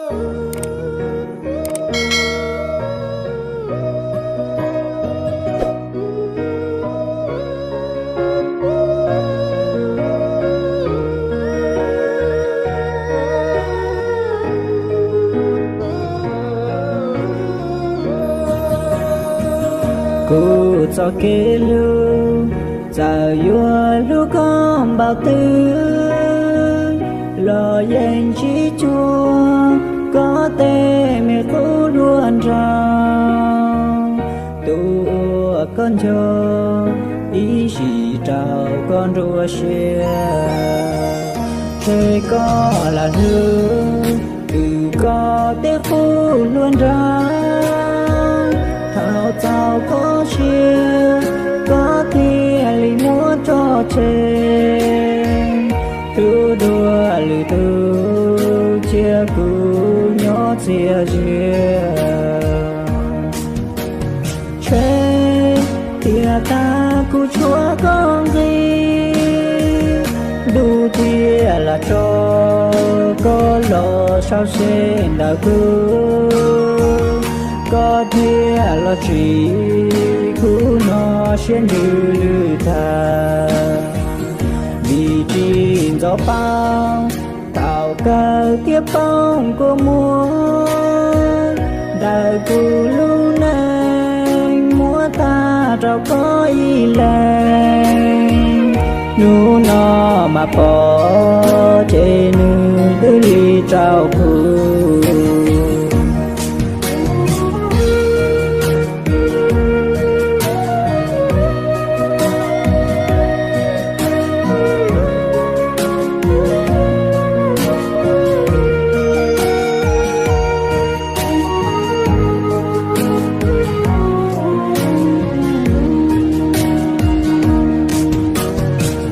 Kuv txoj kev hlub, txawm yuav hlub koj npaum twg los yeej tsis cuag koj tej me qub hluas nraug. Tus uas koj nco, ib sim rau koj nruab siab. Ntshe koj lam hlub, twb koj tej qub hluas nraug, thaum txaus koj siab, koj thiaj li muab tso tseg. Hlub dua lwm tus, cia kuv nyob txias zias. Ntshe tiam tag kuv tshuav koj nqi, ntuj thiaj lam tso koj los sau se ntawm kuv. Koj thiaj los tsim kuv no siab ntsws lwj tag, vim tsis ntxov paub thaum kawg thiab poob kua muag. Ntawm kuv lub neej muab tag rau koj ib leeg, hnub no mas pom ces nws twb li rau kuv.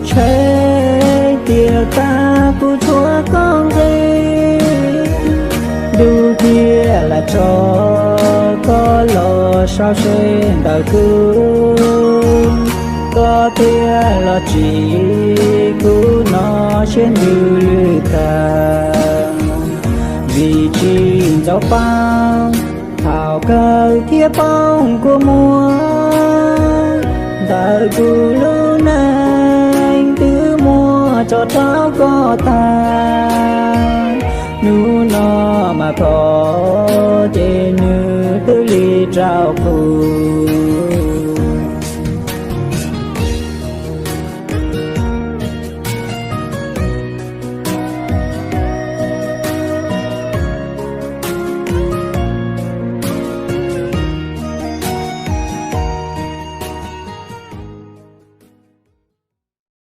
Ntshe tiam tag kuv tshuav koj nqi, ntuj thiaj lam tso koj los sau se ntawm kuv. Koj thiaj los tsim kuv no siab ntsws lwj tag, vim tsis ntxov paub thaum kawg thiab poob kua muag. Ntawm kuv lub neej twb muab tso rau koj tag, hnub no mas pom ces nws twb li rau kuv.